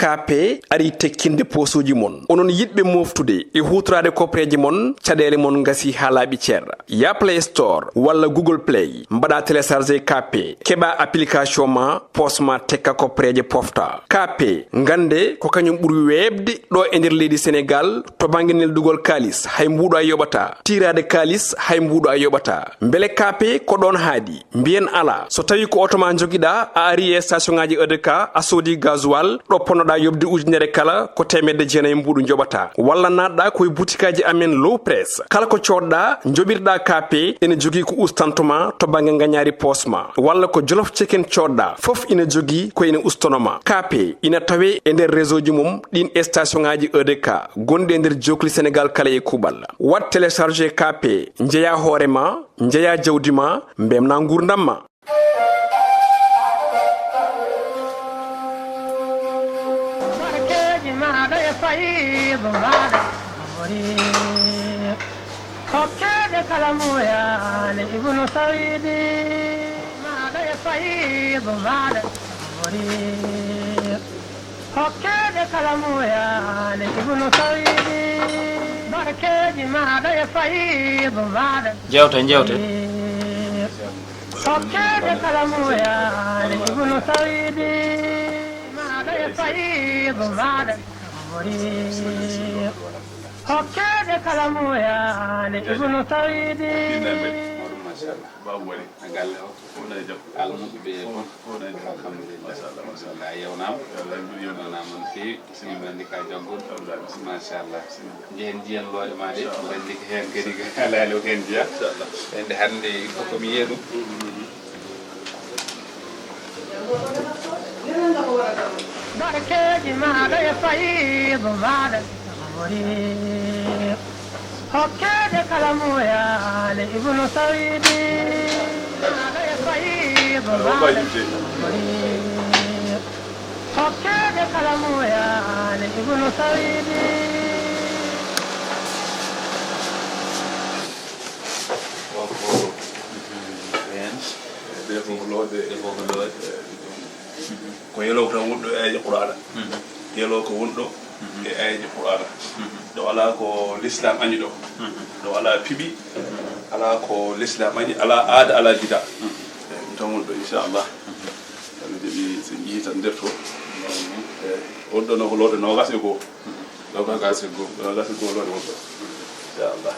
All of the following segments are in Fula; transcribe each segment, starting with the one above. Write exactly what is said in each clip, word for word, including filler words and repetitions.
K P arii tekkinde poosuuji mon. Onon yiɗɓe mooftude e huutoraade kopreeje mon, caɗeele mon ngasii haa laaɓi cer. Yah Play Store walla Google Play, mbaɗaa télécharger K P, keɓaa application ma, poos ma tekka kopreeje pofta. K P, ngannde ko kañum ɓuri weeɓde ɗo e nder leydi Senegaal to bannge neldugol kaalis, hay mbuuɗo a yoɓataa. Tiiraade kaalis, hay mbuuɗo a yoɓataa. Mbele K P ko ɗoon haaɗi? Mbiyen alaa. So tawii ko oto ma njogiɗaa, a arii e station ŋaaji E D K, a soodii gasoil, ɗo ponnoɗaa yoɓde ujunere kala, ko teemedde jeenayi mbuuɗu njoɓataa. Walla naatɗaa ko e butikaaji amen Low Press. Kala ko coodɗaa, njoɓirɗaa K P, ene jogii ko ustanto ma to bannge ngañaari poos ma. Walla ko Jolof Chicken coodɗaa, fof ina jogii ko ina ustono ma. K P ina tawee e nder réseau ji mum ɗiin e station ŋaaji E D K gonɗi e nder jookli Senegaal kala e kuuɓal. Waɗ télécharger K P, njeyaa hoore ma, njeyaa jawdi ma, mbeltinaa nguurndam ma. Barkeeji maaɗa e faydu maaɗa. Hokkeede kala mo yaani Ibnu Sawidi. Maaɗa e faydu maaɗa. Hokkeede kala mo yaani Ibnu Sawidi. Barkeeji maaɗa e faydu maaɗa. Jewte, jewte. Hokkeede kala mo yaani Ibnu Sawidi. Maaɗa e faydu maaɗa. Hokkeede kala mo yaani Ibnu Sawidi. Machallah. Babu wari. A galle o. Almuɓe ɓe fof. Alhamdulillah. Machallah, machallah. A yewnama. Yewnama no feewi. Sini mandi ka jaggo. Machallah. Njiyen, njiyen looɗe ma de. Mandi ko heen kadi. Alaa ko heen jeya. Ende hannde il faut ko mi yiya ɗum. Barkeeji maaɗa e faydu maaɗa. Hokkeede kala mo yaani Ibnu Sawidi. Maaɗa e faydu maaɗa. Hokkeede kala mo yaani Ibnu Sawidi. Ko fof looɗe. Ko fof looɗe. Ko yeloo tan wonɗo e aayeeje Qur'aana. Yeloo ko wonɗo e aayeeje Qur'aana. Ɗo alaa ko lislaam añi ɗo. Ɗo alaa piɓi, alaa ko lislaam añi, alaa aada, alaa bida. Eyi, ɗum tan woni ɗo, inchallah. Tan mi jaɓi, so njii tan nder to. Eyi, wonɗo no ko looɗe noogaas e goo. Noogaas e goo. Noogaas e goo looɗe wonɗo. Inchallah.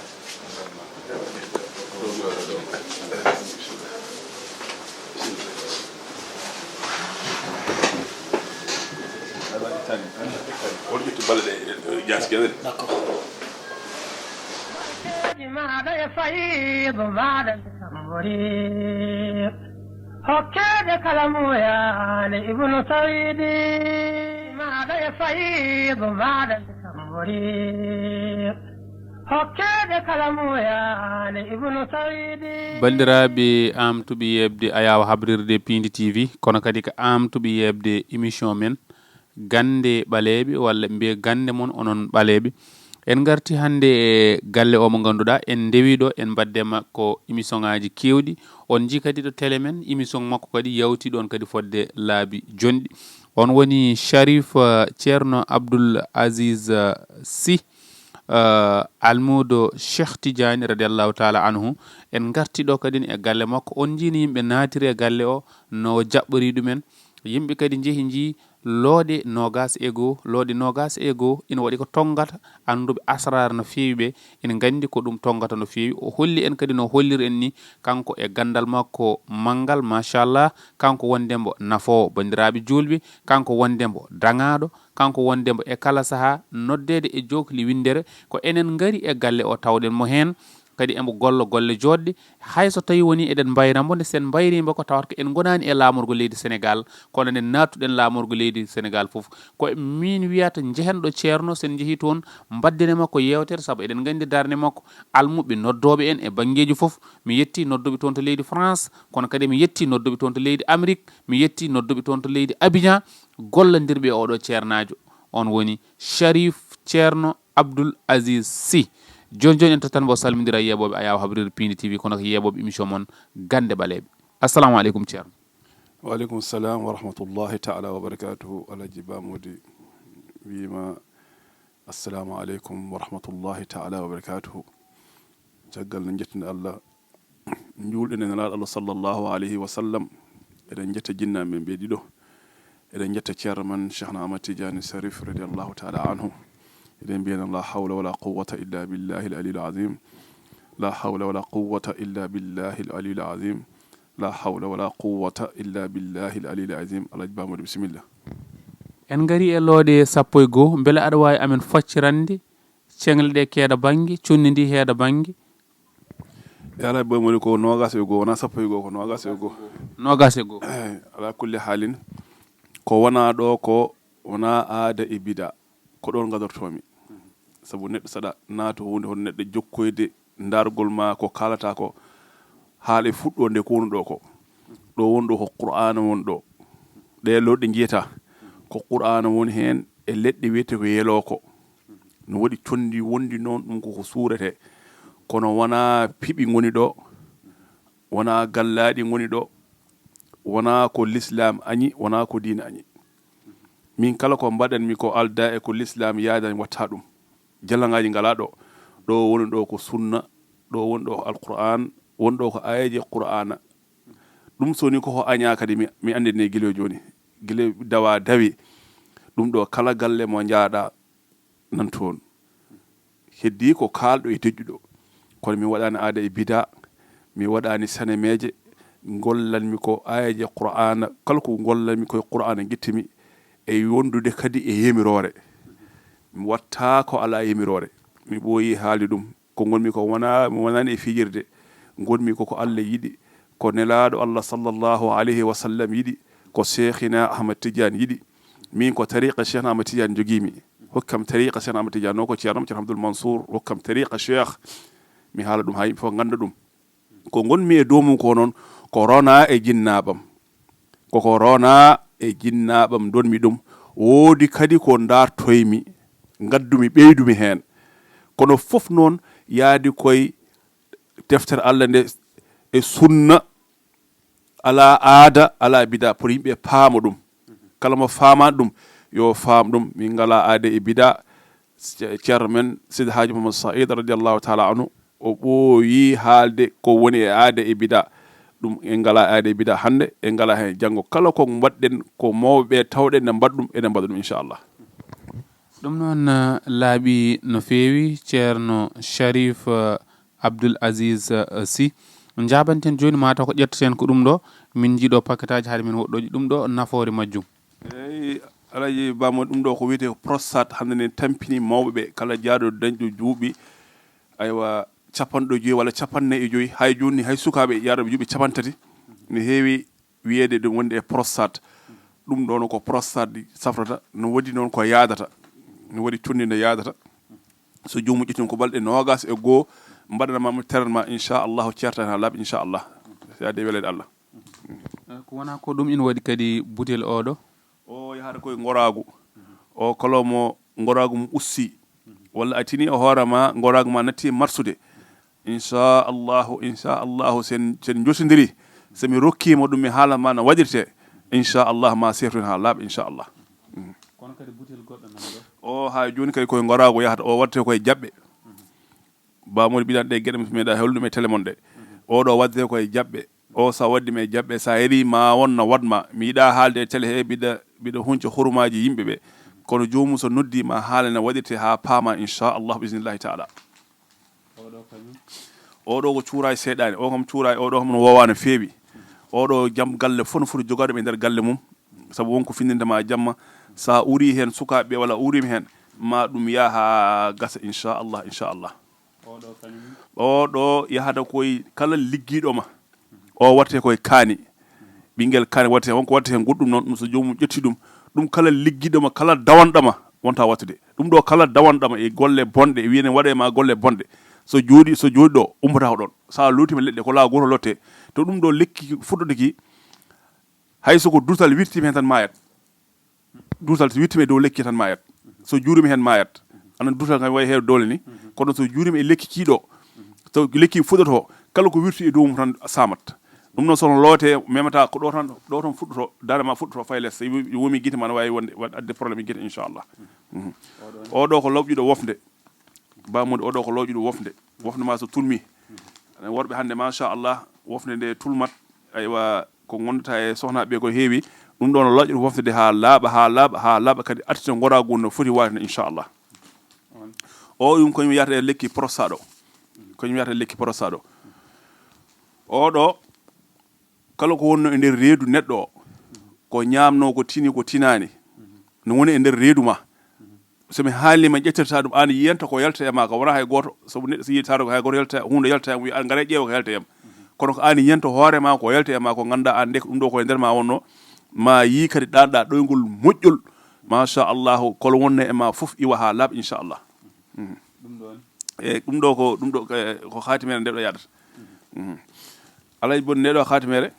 D'accord. Maaɗa e faydu maaɗa. Hokkeede kala mo yaani Ibnu Sawidi. Maaɗa e faydu maaɗa. Hokkeede kala mo yaani Ibnu Sawidi. Banndiraaɓe, am tuɓi yeeɓde Ayaawo Habrirde Piindi T V, kono kadi ko am tuɓi yeeɓde émission men Gannde Ɓaleeɓe, walla mbiye gannde mon onon Ɓaleeɓe. En ngarti hannde e galle o mo ngannduɗaa en ndewi ɗo, en mbaɗde makko émission ŋaaji keewɗi. On njii kadi ɗo télé men, émission makko kadi yawti ɗoon kadi fodde laabi jonɗi. On woni Sharif, eh, Ceerno Abdul Aziz, eh, Sy, eh, almuudo Cheikh Tidiane radiyallahu taala anhu. En ngarti ɗo kadi e galle makko. On njii no yimɓe naatiri e galle o, no jaɓɓori ɗumen. Yimɓe kadi njehi njii looɗe noogaas e goo, looɗe noogaas e goo ina waɗi ko tonngata annduɓe asraar no feewi ɓe, ina nganndi ko ɗum tonngata no feewi. O holli en kadi no holliri en ni, kanko e ganndal makko manngal, machallah, kanko wonde mbo nafoowo banndiraaɓe juulɓe, kanko wonde mbo daŋaaɗo, kanko wonde mbo e kala sahaa noddeede e jookli winndere, ko enen ngari e galle o tawɗen mo heen, kadi emo golla golle jooɗɗe, hay so tawii wonii eɗen mbayra mbo, nde sen mbayrii mbo ko tawata ko en ngonaani e laamorgo leydi Senegaal, kono nde naattuɗen laamorgo leydi Senegaal fof. Ko miin wiyata njehen ɗo Ceerno, sen njehii toon, mbaddene makko yeewtere, sabu eɗen nganndi darnde makko, almuɓɓe noddooɓe en e banngeeji fof. Mi yettii nodduɓe toon to leydi France, kono kadi mi yettii nodduɓe toon to leydi Amérique, mi yettii nodduɓe toon to leydi Abidjan, gollandirɓe e oɗo ceernaajo. On woni Sharif Ceerno Abdul Aziz Sy. Jooni jooni en tottan mbo salmindira yeeɓooɓe Ayaawo Habrirde Piindi T V, kono ko yeeɓooɓe émission mon Gannde Ɓaleeɓe. Assalamu aleykum, Ceerno. Wa aleykum salam wa rahmatullahi taala wa barakatuhu, Alhaji Ba Modi. wiima, "Assalamu aleykum wa rahmatullahi taala wa barakatuhu." Caggal no njettude Allah, njuulɗen e Nelaaɗo Allah sallallahu alayhi wa sallam, eɗen njetta jinnaaɓe men ɓe ɗiɗo, eɗen njetta ceerno men Cheikhna Ahmad Tidiane Sharif radiyallahu taala anhu. Eɗen mbiya noon, "La hawla wala quwwata illa billahi al aliyil azim. La hawla wala quwwata illa billahi al aliyil azim. La hawla wala quwwata illa billahi al aliyil azim." Alhaji Bamadou, bisimilla. En ngari e looɗe sappo e goo, mbele aɗa waawi amen faccirande ceŋle ɗe keeda bannge, conndi ndi heeda bannge? Yala, boy moni ko noogas e goo, wonaa sappo e goo, ko noogas e goo. Noogas e goo. Eey, ala kulli haalin, ko wonaa ɗo ko wonaa aada e bida, ko ɗoon ngadortoomi. Sabu neɗɗo saɗa naata huunde, hono neɗɗo jokkoyde ndaargol ma ko kaalata ko, haala e fuɗɗoode ko woni ɗo ko. Ɗo woni ɗo ko Qur'aana woni ɗo. Ɗee looɗe njiyataa ko Qur'aana woni heen e leɗɗe wiyetee ko yeloo ko. No waɗi conndi wondi noon, ɗum koko suuretee. Kono wonaa piɓi ngoni ɗo, wonaa gallaaɗi ngoni ɗo, wonaa ko lislaam añi, wonaa ko diine añi. Min kala ko mbaɗanmi ko aldaa e ko lislaam yaadani, watta ɗum. Jallangaaji ngalaa ɗo. Ɗo woni ɗo ko sunna, ɗo woni ɗo ko Alqur'aan, woni ɗo ko aayeeje Qur'aana. Ɗum so woni koko añaa kadi mi, mi anndine gila jooni. Gila dawa dawi. Ɗum ɗo kala galle mo njaaɗa nan toon. Heddii ko kaalɗo e deƴƴuɗo. Kono mi waɗaani aada e bida, mi waɗaani sanemeeje, ngollanmi ko aayeeje Qur'aana, kala ko ngollanmi ko e Qur'aana ngittimi, e wondude kadi e yamiroore. Mi watta ko alaa yamiroore. Mi ɓooyi haalde ɗum. Ko ngonmi ko wona, mi wonaani e fijirde. Ngonmi ko ko Allah yiɗi, ko Nelaaɗo Allah sallallahu alayhi wa sallam yiɗi, ko Cheikhina Ahmad Tidiane yiɗi. Min ko tariqa Cheikhna Ahmad Tidiane jogiimi. Hokkam tariqa Cheikhna Ahmad Tidiane o ko Ceerno, Ceerno Abdoul Mansour, hokkam tariqa Cheikh. Mi haala ɗum haa yimɓe fof ngannda ɗum. Ko ngonmi e dow mum ko noon, ko rona e jinnaaɓam. Koko rona e jinnaaɓam ndonmi ɗum. Woodi kadi ko ndaartoymi, ngaddumi, ɓeydumi heen. Kono fof noon yaadi koye deftere Allah nde e sunna, alaa aada, alaa bida, pour yimɓe paama ɗum. Kala mo faamaani ɗum, yo faam ɗum. Min ngalaa aada e bida. Ce-, ceerno men Seydi Haaji Mouhamadou Saïd radiyallahu taala anhu, o ɓooyi haalde ko woni e aada e bida. Ɗum en ngalaa aada e bida hannde, en ngalaa heen janngo. Kala ko mbaɗɗen, ko mawɓe ɓe tawɗen ne mbaɗa ɗum, enen mbaɗa ɗum, inchallah. Ɗum noon, eh, laaɓi no feewi, ceerno Sharif, eh, Abdoul Aziz, eh, Sy. Njaabanten jooni, mataw ko ƴetteten ko ɗum ɗo, min njiɗo paquetaaji haade min woɗɗoji ɗum ɗo, nafoore majjum. Eey, Alhaji Bamo, ɗum ɗo ko wiyetee ko prostate, hannde ne tampini mawɓe ɓe, kala jaaɗo dañɗo duuɓi, aywa, capanɗe joyi walla capanɗe nayi e joyi, hay jooni ni, hay sukaaɓe yaarooɓe duuɓi capanɗe tati, ne heewi wiyeede ɗum wonde e prostate. Ɗum ɗo no ko prostate safrata, no waɗi noon ko yaadata, no waɗi conndi no yaadata. So joomum ƴetti ɗum ko balɗe noogas e goo, mbaɗanama traitement, inchallah, ceertan haa laaɓa, inchallah. So yaade e weleede Allah. Eh, ko wonaa ko ɗum ina waɗi kadi butel oɗo? O yahata koye ngoraagu. O kala mo ngoraagu mum ussi, walla a tini e hoore ma, ngoraagu ma natti e marsude. Inchallahu, inchallahu, sen, sen jotondiri, so mi rokkiima ɗum, mi haala ma no waɗirte, inchallah, ma seertu heen haa laaɓa, inchallah. Mm. Kono kadi butel goɗɗo nan ɗo? O haa jooni kadi koye ngoraagu yahata, o waɗte koye jaɓɓe. Bamori ɓiɗan ɗe geɗe mi meeɗa hewlude ɗum e télé mon ɗe. Oɗo waɗde koye jaɓɓe. O sa waɗdi mi e jaɓɓe, sa heɗi ma won no waɗ ma. Mi yiɗa haalde e télé he, mbiɗa, mbiɗa hunca hormaaji yimɓe ɓe. Kono joomum so noddi ma haala no waɗirte haa paama, inchallah, bi isnillahi taala. Oɗo kañum? Oɗo ko cuuraay seyɗaane. O kam cuuraay, oɗo kam no woowaa no feewi. Oɗo jam galle fof no foti jogaaɗo ɓe nder galle mum. Sabu won ko findinta ma jamma. Sa uri heen sukaaɓe ɓe walla uriima heen, ma ɗum yaha gasa, inchallah, inchallah. Oɗo kañum? Oɗo yahata koye kala liggiiɗo ma. O waɗte koye kaani. Ɓinngel kaani waɗte, won ko waɗte heen goɗɗum noon, ɗum so joomum ƴetti ɗum. Ɗum kala liggiiɗo ma, kala dawanɗo ma, wonta waɗtude. Ɗum ɗo kala dawanɗo ma e golle bonɗe, e wiyene waɗe ma golle bonɗe. So jooɗi, so jooɗi ɗo, ummata ko ɗoon. Sa lootiima leɗɗe, ko laa gooto lotte. To ɗum ɗo lekki fuɗɗode ki, hay so ko dutal wirtiima heen tan maayat. Dutal so wirtiima e dow lekki tan maayat. So juurima heen maayat. Anan dutal kam wayi heew doole ni. Kono so juurima e lekki kii ɗo, so lekki fuɗɗoto, kala ko wirti e dow mum tan saamat. Ɗum noon, sono loote, memata ko ɗo tan, ɗo tan fuɗɗoto, dande ma fuɗɗoto, fay les. So wi-, woomi gite ma, ne waawi wonde, waɗ-, adde problème e gite, inchallah. Mhm. Oɗo ko lawƴuɗo wofde. Bammude, oɗo ko lawƴuɗo wofde. Wofde ma so tulmi. Worɓe hannde, machallah, wofde nde tulmat. Aywa, ko gondata e sohnaɓe ko heewi. Ɗum ɗo no lawƴuɗo wofde nde haa laaɓa, haa laaɓa, haa laaɓa, kadi artita ngoraagu no foti waade no, inchallah. O ɗum ko yum yahata e lekki prostate o. Ko yum yahata e lekki prostate o. Oɗo, kala ko wonno e nder reedu neɗɗo o, ko ñaamno, ko tini, ko tinaani, no woni e nder reedu ma. So mi haalnii ma, ƴettirta ɗum, aan yiyanta ko yalta e ma, ko wonaa hay gooto. Sabu neɗɗo so yii taaro ko hay gooto yalta, huunde yalta e am, wiya, "Aan, ngara ƴeewa ko yalta e am." Kono ko aan yiyanta hoore ma ko yalta e ma, ko ngannduɗaa aan nde ko ɗum ɗo ko e nder ma wonno, ma yii kadi ɗaanɗaa ɗoyngol moƴƴol. Machallahu, kolo wonno e ma fof iwa haa laaɓa, inchallah. Mhm. Ɗum ɗon. E ɗum ɗo ko, ɗum ɗo, e, ko haatimere nde ɗo yaadata. Mhm. Alay bon, nde ɗo haatimere,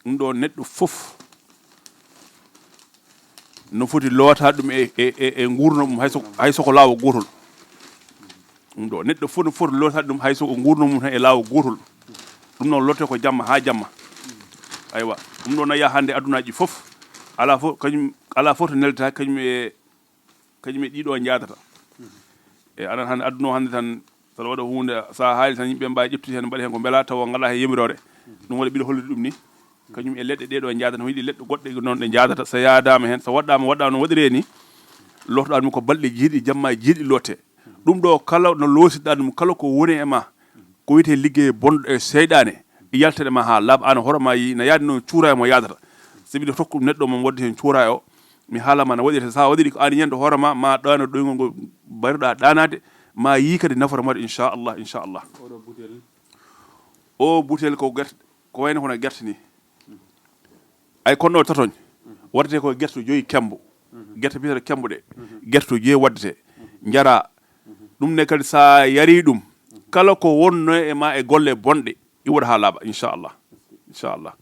ɗum ɗo neɗɗo fof no foti loota ɗum e, e, e, e nguurndam mum, hay so, hay so ko laawo gootol. Ɗum ɗo neɗɗo fof no foti loota ɗum hay so ko nguurndam mum tan e laawo gootol. Ɗum noon lotte ko jamma haa jamma. Aywa, ɗum ɗo naya hannde adunaaji fof. Alaa fof, kañum, alaa fof to neldata kañum e kañum e ɗiɗo njaadata. E aɗa hannde aduna o hannde tan, saɗa waɗa huunde, so a haali tan, yimɓe mbaawi ƴettude heen, mbaɗa heen ko mbela tawa ngalaa heen yamiroore. Ɗum waɗi mbiɗa hollude ɗum ni. Kañum e leɗɗe ɗe ɗo njaadata, no yiɗi leɗɗe goɗɗe noon ɗe njaadata. So yaadaama heen, so waɗɗaama, waɗɗaama no waɗiree ni, lottoɗaa ɗum ko balɗe jeeɗiɗi, jamma e jeeɗiɗi lotte. Ɗum ɗo kala no loositɗaa ɗum, kala ko woni e ma, ko wiyetee liggey bonɗo e seyɗaane, yaltane ma haa laaɓa, aan hoore ma yi-, na yaadi noon cuuraay mo yaadata. Sabi nde tokku ɗum neɗɗo mo waɗde heen cuuraay o, mi haala ma no waɗirte. So a waɗiri ko aan yiyanta hoore ma, ma ɗaano ɗoyngol ngol mbayruɗaa ɗaanaade, ma yii kadi nafoore maɗa, inchallah, inchallah. Oɗo butel. O butel ko gerte, ko wayno kono gerte ni. Ay kono totoñ, waɗetee ko gerte joyi kembo. Gerte biyeteeɗo kembo ɗe. Gerte joyi waɗetee. Njara. Ɗum ne kadi so a yari ɗum, kala ko wonno e ma e golle bonɗe, iwoɗa haa laaɓa, inchallah. Inchallah.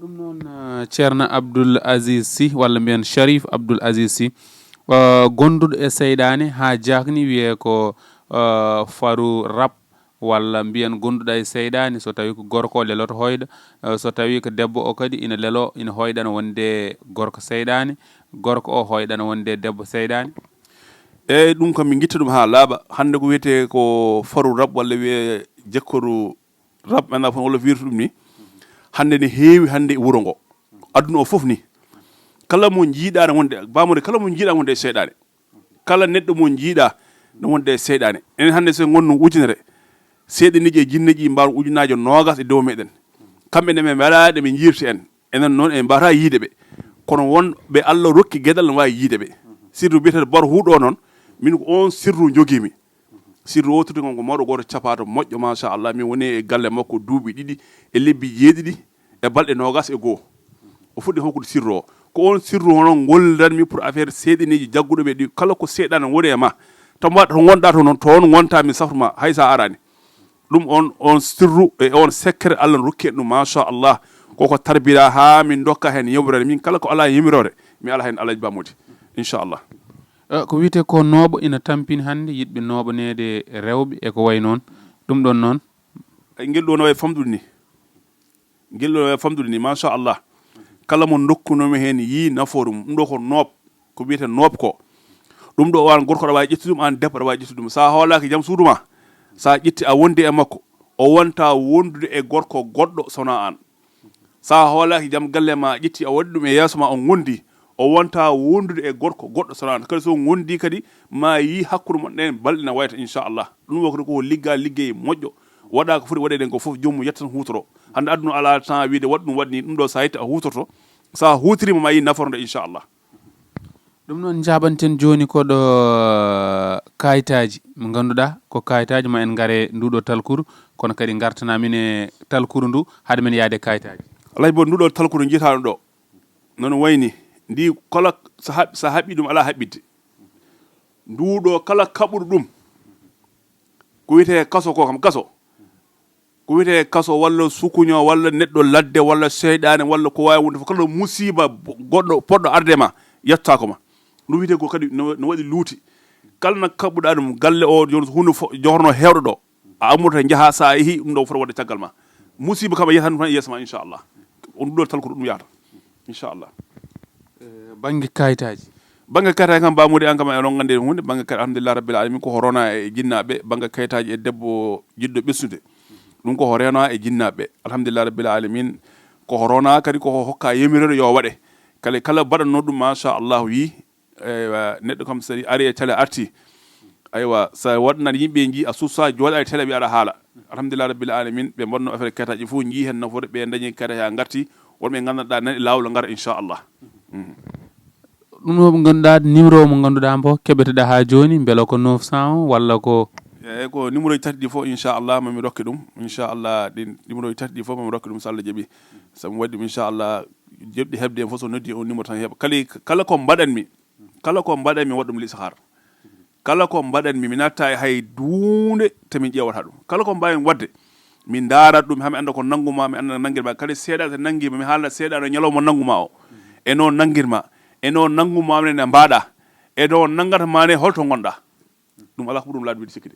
Ɗum noon, eh, Ceerno Abdoul Aziz Sy, walla mbiyen Sharif Abdoul Aziz Sy, eh, gonduɗo e seyɗaane haa jaakni, wiyee ko, eh, faru rab, walla mbiyen gonduɗo e seyɗaane, so tawi ko gorko, o leloto hoyɗa, eh, so tawi ko debbo, o kadi ina lelo, ina hoyɗana wonde gorko seyɗaane, gorko o hoyɗana wonde debbo seyɗaane. Eeyi, ɗum kam min ngitta ɗum haa laaɓa. Hannde ko wiyetee ko faru rab walla wiyee jekkoru rab, mi anndaa fof walla wirta ɗum ni. Hannde ne heewi hannde e wuro ngo. Aduna o fof ni. Kala mo njiiɗaa ne wonde, baamude kala mo njiiɗaa wonde e seyɗaane. Kala neɗɗo mo njiiɗaa ne wonde e seyɗaane. Enen hannde so ngonno ujunere, seyɗaneeji e jinneeji mbaawa ujunnaaje noogas e dow meɗen. Kamɓe ne ɓe mbaɗaa ɗe ɓe njiirti en. Enen noon en mbaawata yiide ɓe. Kono won ɓe Allah rokki geɗal no waawi yiide ɓe. Sirru biyeteeɗo barhuuɗo o noon, min ko oon sirru njogiimi. Sirru o tottude ngon ko mawɗo gooto capaato moƴƴo, machallah. Min woni e galle makko duuɓi ɗiɗi e lebbi jeeɗiɗi e balɗe noogas e goo. O fuɗɗi hokkude sirru o. Ko oon sirru o noon ngolliranmi pour affaire seyɗaneeji jagguɗo ɓe ɗi. Kala ko seyɗaane woni e ma, to mbaɗ-, to ngonɗaa to noon, toon ngontaa, mi safru ma hay so a araani. Ɗum on, on sirru e on secret Allah no rokki en ɗum, machallah. Koko tarbira haa min dokka heen yamiroore. Min kala ko alaa yamiroore, mi alaa heen Alhaji Ba Mody. Inchallah. Eh, ko wiyetee ko nooɓo ina tampini hannde yiɗɓe nooɓaneede rewɓe e ko wayi noon. Ɗum ɗon noon. Ay, ngel ɗo no wayi famɗude ni. Ngel ɗo no wayi famɗude ni, machallah. Kala mo ndokkunoomi heen yii nafoore mum. Ɗum ɗo ko noob. Ko wiyetee noob ko. Ɗum ɗo, o aan gorko aɗa waawi ƴettude ɗum, aan debbo aɗa waawi ƴettude ɗum. So a hoolaaki jam suudu ma, so a ƴetti a wondi e makko, o wonta wondude e gorko goɗɗo so wonaa aan. So a hoolaaki jam galle ma, a ƴetti a waɗi ɗum e yeeso ma, o ngondi, o wonta wondude e gorko goɗɗo so wonaa aan. Kadi so ngondi kadi, ma yii hakkunde mon ɗen balɗe na wayta, inchallah. Ɗum woni ko ligga liggey moƴƴo. Waɗa ko foti waɗeede ko fof, joomum yetta tan huutoro. Hannde aduna alaa temps wiide waɗ ɗum, waɗ ni, ɗum ɗo so a yetti a huutorto. So a huutoriima ma yii nafoore nde, inchallah. Ɗum noon, njaɓanten jooni ko ɗo, eh, kayitaaji mo ngannduɗaa ko kayitaaji ma en ngare nduɗo talkuru, kono kadi ngartana min e talkuru ndu hade men yaade kayitaaji. Alay bo nduɗo talkuru njiyataɗo ɗo, noon wayni ndi kala so haɓ-, so haɓi ɗum alaa haɓɓitde. Nduɗo kala kaɓuɗo ɗum ko wiyetee kaso ko kam kaso. Ko wiyetee kaso walla sukuño walla neɗɗo ladde walla seyɗaane walla ko waawi wonde fof, kala musiba bo-, goɗɗo poɗɗo arde ma, yettaako ma. Ɗum wiyetee ko kadi no, no waɗi luuti. Kala no kaɓuɗaa ɗum, galle o, jooni so huunde fo-, johorno heewɗo ɗo, a ammorta njaha, so a yehi, ɗum ɗo fota waɗde caggal ma. Musiba kam a yiyata tan yeeso ma, inchallah. On ɗuɗol tal ko ɗum yahata, inchallah. Bannge kayitaaji. Bannge kayitaaji kam, bamudi an kam, eɗon nganndi hunde. Bannge kayitaaji, alhamdulillah rabbil alamin, ko horona e jinnaaɓe. Bannge kayitaaji e debbo jiɗɗo ɓesnude, ɗum ko horona e jinnaaɓe, alhamdulillah rabbil alamin. Ko horona kadi ko hokka yamiroore yo waɗe. Kala kala baɗanno ɗum, machallahu, yi. Eywa, neɗɗo kam, so ari e télé arti, aywa, so waɗnan yimɓe nji a susa jooɗa e télé ɓe aɗa haala. Alhamdulillah rabbil alamin, ɓe mbaɗno affaire kayitaaji fof, nji heen nafoore, ɓe dañi kayitaaji haa ngarti. Wonɓe nganndanɗa nani laawol ngara, inchallah. Ɗum o ɓe ngannduɗaa numéro mo ngannduɗaa mbo keɓeteɗa haa jooni, mbela ko neuf cent o walla ko? Eyyi, ko numéro ji tati ɗi fof, inchallah, mami rokke ɗum. Inchallah, ɗin numéro ji tati ɗi fof mami rokke ɗum, so Allah jaɓi. Sabu mi waɗi ɗum, inchallah, joɗɗi heɓde en fof, so noddi on numéro tan heɓa. Kala, kala ko mbaɗanmi, kala ko mbaɗanmi waɗa ɗum listihar. Kala ko mbaɗanmi, mi natta e hay duunde te min ƴeewata ɗum. Kala ko mbaawmi waɗde, min ndaarat ɗum, haa mi annda ko nannguma, mi annda nangirma. Kadi seeɗa so nanngima, mi haalna seeɗa no ñalawma nannguma o, e no nanngirma, e no nannguma ne mbaɗa, e no nanngata ma ne, holto ngonɗa. Ɗum alaa ko ɓuri ɗum laaɓde, mbiɗa sikki de.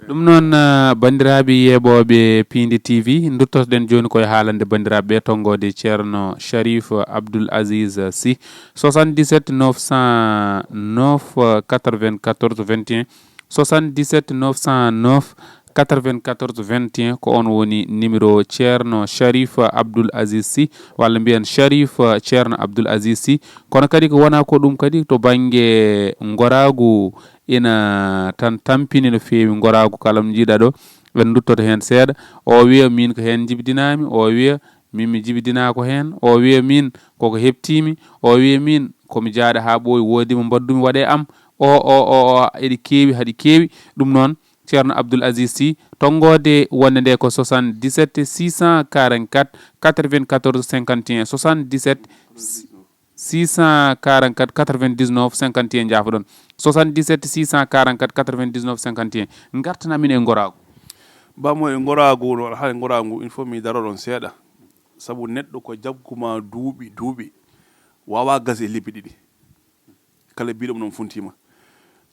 Ɗum noon, eh, banndiraaɓe yeeɓooɓe Piindi T V, nduttotoɗen jooni koye haalande banndiraaɓe ɓe, tonngoode Ceerno Sharif Abdoul Aziz Sy. Soixante-dix-sept neuf cent neuf quatre-vingt-quatorze vingt et un, soixante-dix-sept neuf cent neuf quatre-vingt-quatorze vingt et un, ko on woni numéro Ceerno Sharif Abdoul Aziz Sy, walla mbiyen Sharif Ceerno Abdoul Aziz Sy. Kono kadi ko wona ko ɗum kadi, to bannge ngoraagu ina tan tampini no feewi ngoraagu, kala mo njiiɗa ɗo, en nduttoto heen seeɗa. O wiya min ko heen njibidinaami, o wiya min mi jibidinaa ko heen, o wiya min koko heɓtiimi, o wiya min ko mi jaaɗa haa ɓooyi, woodi mo mbaddumi waɗe am. O, o, o, o, eɗi keewi, haɗi keewi. Ɗum noon, Ceerno Abdoul Aziz Sy, tonngoode wonde nde ko soixante-dix-sept six cent quarante-quatre quatre-vingt-quatorze cinquante et un, soixante-dix-sept six cent quarante-quatre quatre-vingt-dix-neuf cinquante et un, njaafoɗon, soixante-dix-sept six cent quarante-quatre quatre-vingt-dix-neuf cinquante et un. Ngartana min e ngoraagu. Bamo e ngoraagu, no hay ngoraagu, il faut mi daroɗon seeɗa. Sabu neɗɗo ko jagguma duuɓi, duuɓi, wawa gas e lebbi ɗiɗi. Kala biɗo ɗum noon funtima.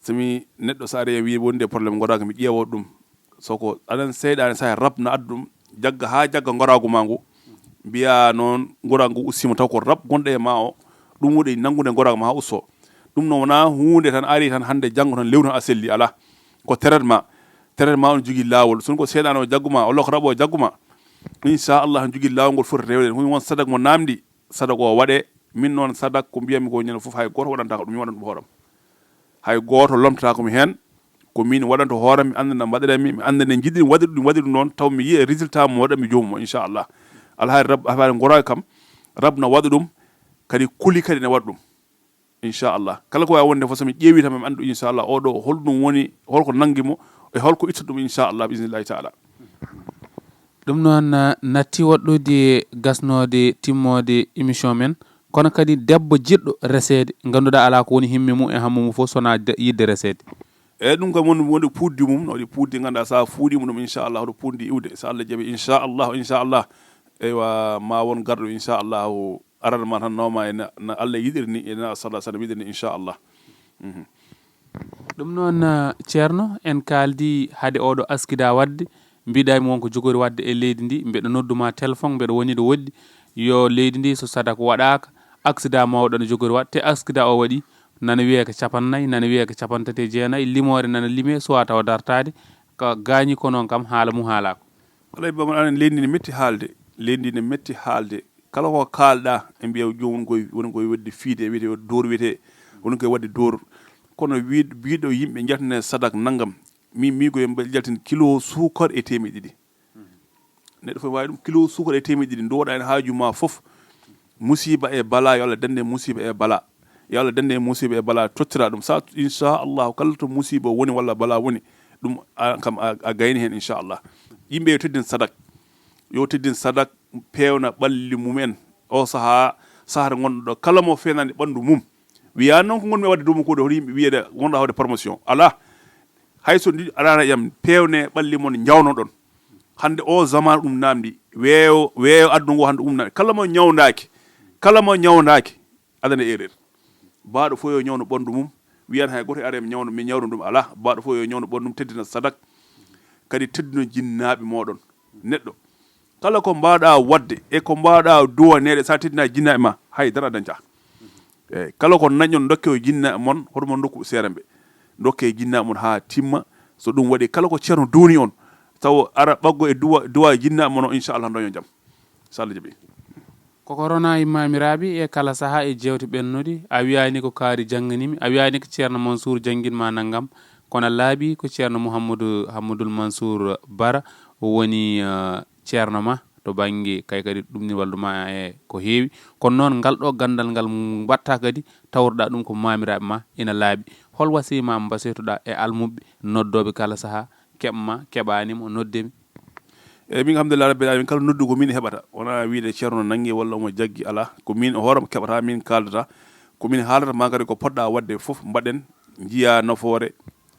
So mi neɗɗo so ari e wiye wonde problème ngoraagu, mi ƴeewa ɗum. So ko aɗan seyɗaane, sa rab na addu ɗum, jagga haa jagga ngoraagu ma ngu. Mbiya noon ngoraagu ngu ussima, taw ko rab gonɗo e ma o, ɗum woni nanngude ngoraagu ma haa usso. Ɗum noon wona huunde tan ari tan hannde janngo tan lewru tan a selli, alaa. Ko traitement. Traitement on jogii laawol. So ko seyɗaane o jagguma, walla ko rab o jagguma, inchallah, on jogii laawol ngol foti rewde. Ɗum woni won sadak mo namdi, sadak o waɗe. Min noon sadak ko mbiyatmi ko ñande fof hay gooto waɗanta ko ɗum, mi waɗan ɗum hooram. Hay gooto lomtata ko mi heen. Ko min waɗanto hooram, mi annda no mbaɗiranmi, mi annda nde njiɗmi waɗude ɗum, waɗude ɗum noon, taw mi yiya résultat mo waɗanmi joomum o, inchallah. Alhaali rab, alhaali ngoraagu kam, rab na waɗa ɗum, kadi kuli kadi ne waɗa ɗum, inchallah. Kala ko waawi wonde fof, so mi ƴeewi tan, mi anndu, inchallah, oɗo holɗum woni, holko nanngi mo, e holko ittata ɗum, inchallah, bi isnillahi taala. Ɗum noon, eh, natti waɗɗude gasnoode timmoode émission men, kono kadi debbo jiɗɗo reseede, ngannduɗaa alaa ko woni himme mum e hammu mum fof, so wonaa de-, yiɗde reseede. Eyyi, ɗum kam woni, woni puuddi mum, no waɗi puuddi, ngannduɗaa, so a fuuɗiima ɗum, inchallah, hoto puuddi iwde, so Allah jaɓi, inchallah, inchallah. Eywa, ma won garɗo, inchallah, o arana ma tan, nawma e na, na Allah yiɗiri ni, e na sallah sallam yiɗiri ni, inchallah. Mhm. Ɗum noon, eh, Ceerno, en kaaldi hade oɗo askida waɗde, mbiɗa mi won ko jogori waɗde e leydi ndi, mbeɗa noddu ma téléphone, mbeɗa woni ɗo woɗɗi, yo leydi ndi so sadak waɗaaka, aksida mawɗo no jogori waɗ, te aksida o waɗi, nana wiyee ko capannayyi, nana wiyee ko capantati e jeenayi, limoore nana limee, suwaa tawa dartaade, ka gaañi ko noon kam haala mum haalaaka. Alay baba, aɗa anndi leydi ndi ne metti haalde, leydi ndi ne metti haalde, kala ko kaalɗa e mbiya joomum koye, woni koye waɗde fiide, wiyete waɗde dóor, wiyete woni koye waɗde dóor. Kono wi-, mbiɗo yimɓe njaltane sadak nanngam, min mi koye mbaɗi jaltin kilo suukar e teemeɗe ɗiɗi. Neɗɗo fof waawi ɗum, kilo suukar e teemeɗe ɗiɗi, ndu waɗa heen haaju ma fof. Musiba e bala, yo Allah dande musiba e bala. Yo Allah dande musiba e bala, tottira ɗum. Sa, inchallah, kala to musiba woni walla bala woni, ɗum a, kam a, a gayni heen, inchallah. Yimɓe yo teddin sadak. Yo teddin sadak, peewna ɓalli mumen. O sahaa, sahata ngonɗo ɗo, kala mo feenani ɓanndu mum. Wiya noon ko ngonmi waɗde dow makko ɗo, hoto yimɓe wiyede wonɗo hawde promotion. Alaa. Hay so ndi alaa e am, peewne ɓalli mon, njawnoɗon. Hannde o zaman ɗum namdi. Weeyo, weeyo addu ngo hannde ɗum namdi. Kala mo ñawndaaki, kala mo ñawndaaki, adana erreur. Baaɗo fof yo ñawnu ɓanndu mum. Wiyan hay gooto e are mi ñawnu, mi ñawnu ɗum, alaa. Baaɗo fof yo ñawnu ɓanndu mum, teddina sadak. Kadi teddino jinnaaɓe mooɗon. Neɗɗo, Kala ko mbaawɗaa waɗde e ko mbaawɗaa duwaneede, so a teddinaa jinnaaɓe ma, hay dara a dañtaa. Eeyi, kala ko nañon, ndokke o jinnaaɓe mon, hoto mon ndokku seeramɓe. Ndokke jinnaaɓe mon haa timma. So ɗum waɗi, kala ko ceerno duwani on, taw ara ɓaggo e duwa, duwa jinnaaɓe mon o, inchallah, dañon jam. So Allah jaɓi. Ko korona e maamiraaɓe e kala sahaa e jeewte ɓennuɗi. A wiyaani ko kaari jannganimi, a wiyaani ko Ceerno Mansour janngin ma nanngam, kono laaɓi ko Ceerno Mouhamadou Hammadou Mansour Bara woni, eh, ceerno ma to bannge kay kadi ɗum ni wallu ma e ko heewi. Kono noon ngal ɗo ganndal ngal mbatta kadi tawruɗa ɗum ko maamiraaɓe ma ina laaɓi. Hol wasiya ma mbasiytoɗa e almuɓɓe noddooɓe kala sahaa, keɓ ma, keɓaani mo, nodde mi? Eeyi, min alhamdulillah rabbil alamin, kala noddu ko min heɓata. Wonaa wiide ceerno nanngi walla omo jaggi, alaa. Ko min e hoore am keɓata, min kaaldata. Ko min haalata ma kadi ko poɗɗa waɗde fof mbaɗen, njiya nafoore.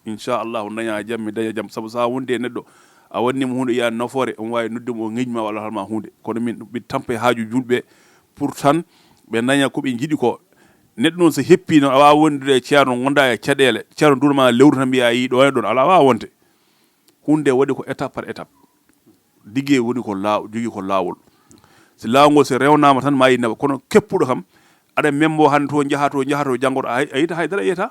Inchallahu daña jam, mi daña jam. Sabu so a wondi e neɗɗo, a waɗnimo huunde yiya nafoore, omo waawi nodde mo o ŋeñma walla halma huunde. Kono min, min tampa e haaju julɓe pour tan ɓe daña ko ɓe njiɗi ko. Neɗɗo noon so heppi noon, a waawa wondude e ceerno, gonda e caɗeele. Ceerno duuna ma lewru tan mbiya yi ɗo e ɗon, alaa waawa wonde. Huunde waɗi ko étape par étape. Digue woni ko laaw-, jogii ko laawol. Si laawol ngol so rewnaama tan ma yi nafa. Kono keppuɗo kam, aɗa membo hannde to, njaha to, njaha to, janngo to, a hay-, a yita hay dara yiyata.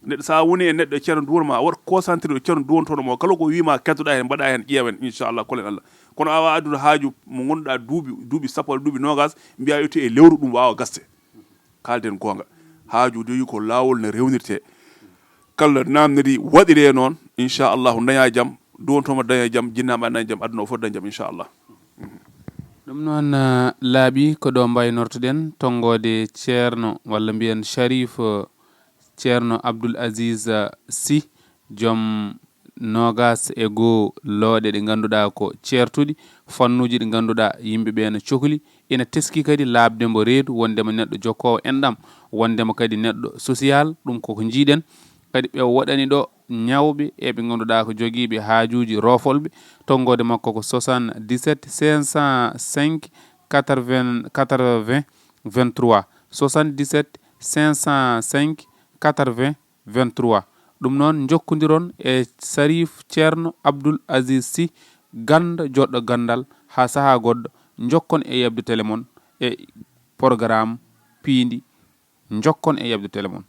Neɗɗo, so a woni e neɗɗo e ceerno duwon ma, a waɗ concentré ɗo ceerno duwontoɗo mo, kala ko wii ma keddoɗa heen, mbaɗa heen, ƴeewen, inchallah, kolen Allah. Kono a waawa addude haaju mo ngonnduɗa duuɓi, duuɓi sappo walla duuɓi noogas, mbiya itte e lewru ɗum waawa gasde. Kaalden goonga. Haaju joyi ko laawol no rewnirtee. Kala naamniri waɗiree noon, inchallahu daña jam, duwontomo daña jam, jinnaaɓe daña jam, aduna o fof daña jam, inchallah. Ɗum noon, eh, laaɓi ko ɗo mbaynortoɗen tonngoode ceerno, walla mbiyen Sharif, eh, Ceerno Abdoul Aziz, eh, Sy, joom noogas e goo looɗe ɗe ngannduɗaa ko ceertuɗi, fannuuji ɗi ngannduɗaa yimɓe ɓee no cokli, ina teski kadi laaɓde mbo reedu, wondema neɗɗo jokkoowo enɗam, wondema kadi neɗɗo social, ɗum koko njiiɗen. Kadi ɓe waɗani ɗo ñawɓe e ɓe ngannduɗaa ko jogiiɓe haajuuji roofolɓe, tonngoode makko ko soixante-dix-sept cinq cent cinq quatre-vingts quatre-vingts vingt-trois, soixante-dix-sept cinq cent cinq quatre-vingts vingt-trois. Ɗum noon, njokkondiron e Sharif Ceerno Abdoul Aziz Sy, gannda joɗɗo ganndal, haa sahaa goɗɗo, njokkon e yeɓde tele mon e programme piindi, njokkon e yeɓde tele mon.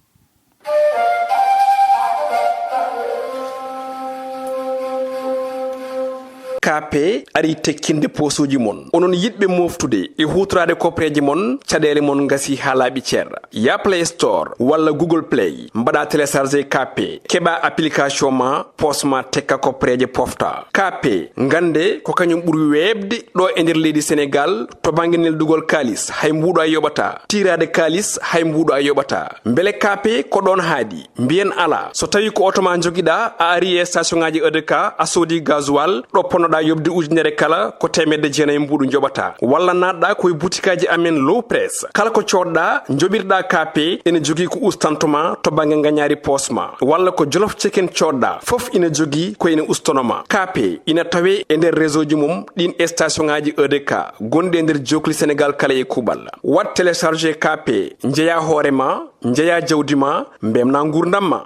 K P ari tekkinde poosooji mon. Onon yiɗɓe mooftude e huutoraade koppereeje mon, caɗeele mon ngasi haa laaɓi cer. Ya Play Store walla Google Play, mbaɗa télécharger K P, keɓa application ma, poos ma tekka koppereeje pofta. K P, ngannde ko kañum ɓuri weeɓde ɗo e nder leydi Senegaal to bannge neldugol kaalis, hay mbuuɗo a yoɓata. Tiiraade kaalis, hay mbuuɗo a yoɓata. Mbele K P ko ɗoon haadi? Mbiyen alaa. So tawii ko oto ma njogiɗaa, a ari e station ŋaaji E D K, a soodi gasoil, ɗo ponnoɗaa yoɓde ujunere kala, ko teemedde jeenayi mbuuɗu njoɓataa. Walla naatɗaa ko e butikaaji amen Low Press. Kala ko coodɗaa, njoɓirɗaa K P, ene jogii ko ustanto ma to bannge ngañaari poos ma. Walla ko Jolof Chicken coodɗaa, fof ina jogii ko ene ustono ma. K P ina tawee e nder réseau ji mum ɗiin station ŋaaji E D K gonɗi e nder jookli Senegaal kala e kuuɓal. Waɗ télécharger K P, njeyaa hoore ma, njeyaa jawdi ma, mbemnaa nguurndam ma.